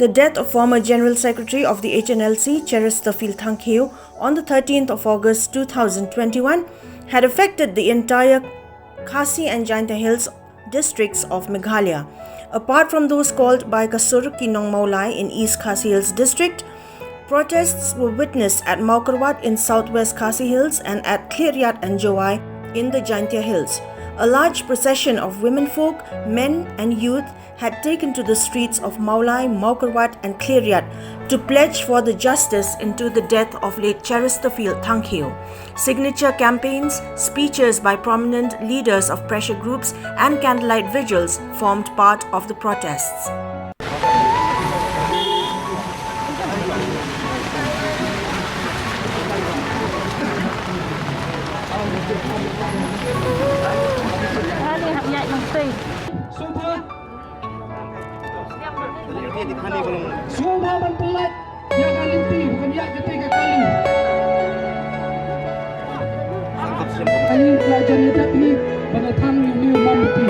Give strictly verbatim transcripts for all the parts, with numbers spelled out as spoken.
The death of former General Secretary of the H N L C, Cheristerfield Thangkhiew, on the thirteenth of August two thousand twenty-one had affected the entire Khasi and Jaintia Hills districts of Meghalaya. Apart from those called by Kasur ki Nong Mawlai in East Khasi Hills district, protests were witnessed at Mawkyrwat in Southwest Khasi Hills and at Khliehriat and Jowai in the Jaintia Hills. A large procession of womenfolk, men and youth had taken to the streets of Mawlai, Mawkyrwat and Khliehriat to pledge for the justice into the death of late Cheristerfield Thangkhiew. Signature campaigns, speeches by prominent leaders of pressure groups and candlelight vigils formed part of the protests. Sngewbha ban pyllait ïa ka lynti, ban ïa ka lynti ka kali. Kali la jan ïa dap hi ban ïa thang ïa u mam lynti.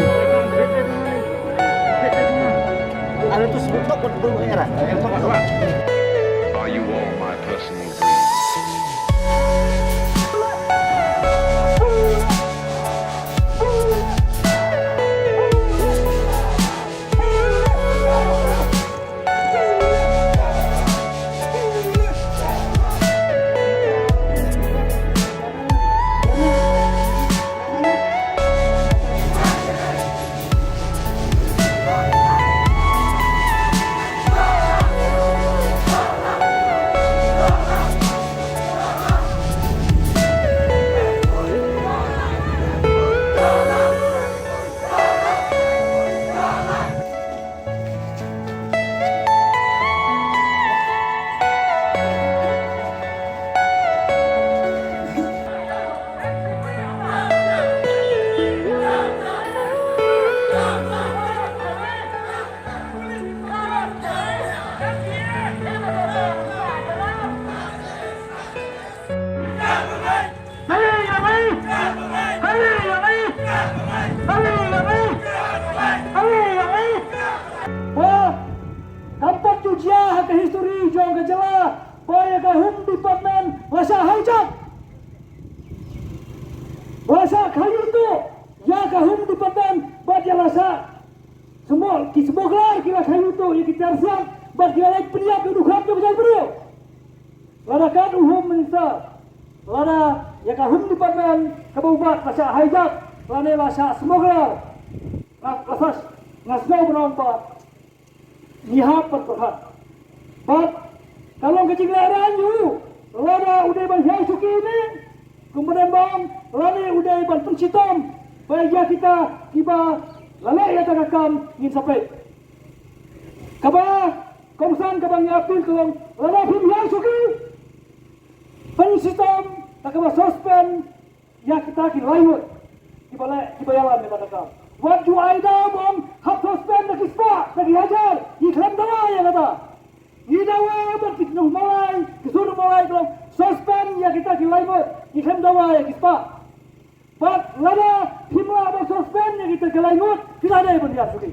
Are you all my personal dreams? Ba kam pat ju jia ha ka history jong ka jylla ba ïa ka Home Department la shah hijack, la shah khaïi tuh ïa ka Home Department bad ïa la shah smugl-, ki smuggler ki la khaïi tuh ïa ki tiar siap bad ki la leit pynïap ïa u dkhot jong ka jaitbynriew. Lada kat u Home Minister, lada ïa ka Home Department kaba u bat la shah hijack lane la shah smuggler, nga, nga sngew ban ong ba ngi hap ban pyrkhat. Bad ka long ka jinglehrain ïa u lada u dei ban hiar shuki ne, kumba don ba ong, lane u dei ban pynshitom ba ïa kita kiba la leh ïa kata ka kam ngin sa peit. Kaba kongsan kaba ngi appeal ka long, lada phim hiar shuki, pynshitom da kaba suspend ïa kita ki lai ngut kiba leh, kiba ïalam ïa kata ka kam. Wat ju ai daw ba ong hap suspend da ki spah, da ki hajar, ngi khlem dawa ïa kata. Ngi dawa bad ki nong Mawlai, ki sur Mawlai ka long suspend ïa kita ki lai ngut, ngi khlem dawa ïa ki spah. Bad lada phim lah ban suspend ïa kita ki lai ngut, phi la dei ban hiar shuki.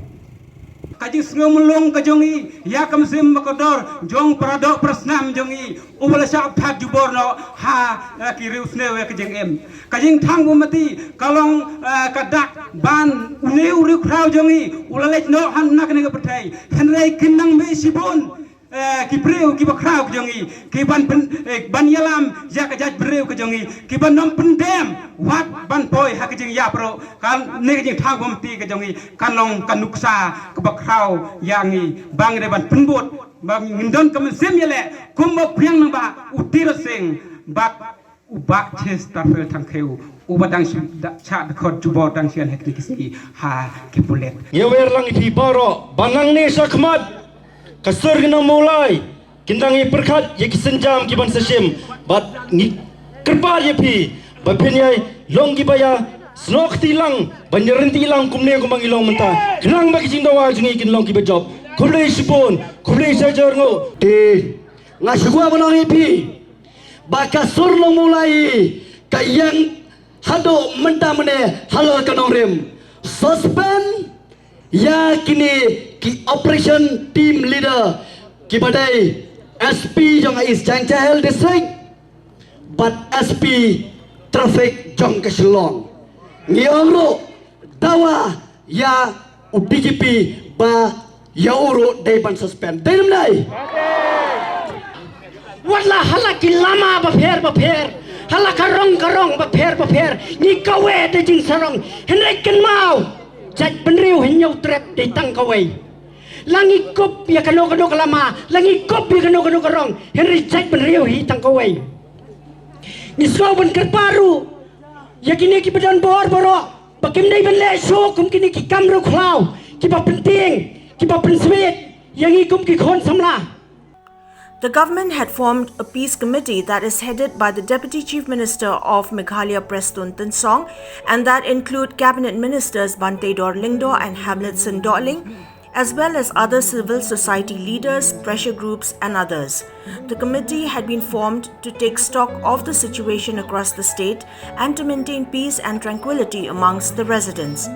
Ka jingsngew mlung ka jong ngi ïa ka mynsiem ba kordor jong para doh para snam jong ngi, uba la shah phat jubor noh ha, eh, ki riewsniew ïa ka jingim. Ka jingthang bymti ka long, eh, ka dak ban une u riewkhraw jong ngi u la leit noh ha na kane ka pyrthei. Hynrei kin nang mih shibun, eh, ki briew kiba khraw ka jong ngi, ki ban pyn-, eh, ban ïalam ïa ka jaitbynriew ka jong ngi, ki ban ym pyndem wat ban poi ha ka jingïap ruh. Kane ka jingthang bymti ka jong ngi kan long ka nuksa kaba khraw ïa ngi ba ngi dei ban pynbud, ba ngin don ka mynsiem ïaleh kumba u Phriang Nangbah, u Tirot Sing bad u Bah Cheristerfield Thangkhiew, uba dang shu da, shah dkhot jubor dang shen ha kine ki sngi ha ki pulit. Ngi wer lang ïa phi baroh ba nangne shakhmat ka sur ki nong Mawlai kin dang ïa pyrkhat ïa ki sienjam ki ban sa shim, bad ngi kyrpad ïa phi ba phin ïa long kiba ïa snoh kti lang ban ïa ryntih lang kumne kumba ngi long mynta, khnang ba ki jingdawa jong ngi kin long kiba jop. Khublei shibun, khublei shihajar nguh. Te nga shu kwah ban ong ïa phi ba ka sur Nong Mawlai ka ïeng haduh mynta mynne halor ka nongrim. Suspend ïa kine ki operation team leader Kiba dei S P jong ka East Jaintia Hills District bad S P Traffic jong ka Shillong. Ngi ong ruh dawa ïa u D G P ba ïa u ruh dei ban suspend. Dei ne em dei? Wat la ha la ki lama bapher bapher, ha la ka rong ka rong bapher bapher, ngi kawei da jingsarong. Hynrei kynmaw, jaitbynriew Hynñiewtrep dei tang kawei. La ngi kup ïa kano kano ka lama, la ngi kup ïa kano kano ka rong, hynrei jaitbynriew hi tang kawei. Ngi sngew ban kyrpad ruh ïa kine kiba don bor baroh ba kim dei ban leh shuh kum kine ki kam riewkhlaw kiba pyntieng, kiba pynsmiej ïa ngi kum ki khun samla. The government had formed a peace committee that is headed by the Deputy Chief Minister of Meghalaya, Prestone Tynsong, and that include Cabinet Ministers Banteidor Lyngdoh and Hamletson Dohling, as well as other civil society leaders, pressure groups, and others. The committee had been formed to take stock of the situation across the state and to maintain peace and tranquility amongst the residents.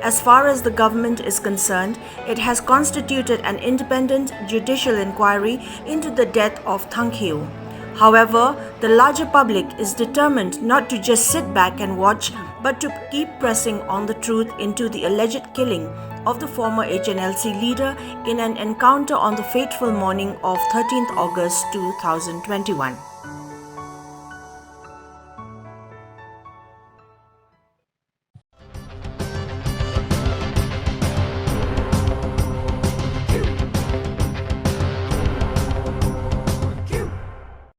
As far as the government is concerned, it has constituted an independent judicial inquiry into the death of Thangkhiew. However, the larger public is determined not to just sit back and watch, but to keep pressing on the truth into the alleged killing of the former H N L C leader in an encounter on the fateful morning of thirteenth August two thousand twenty-one.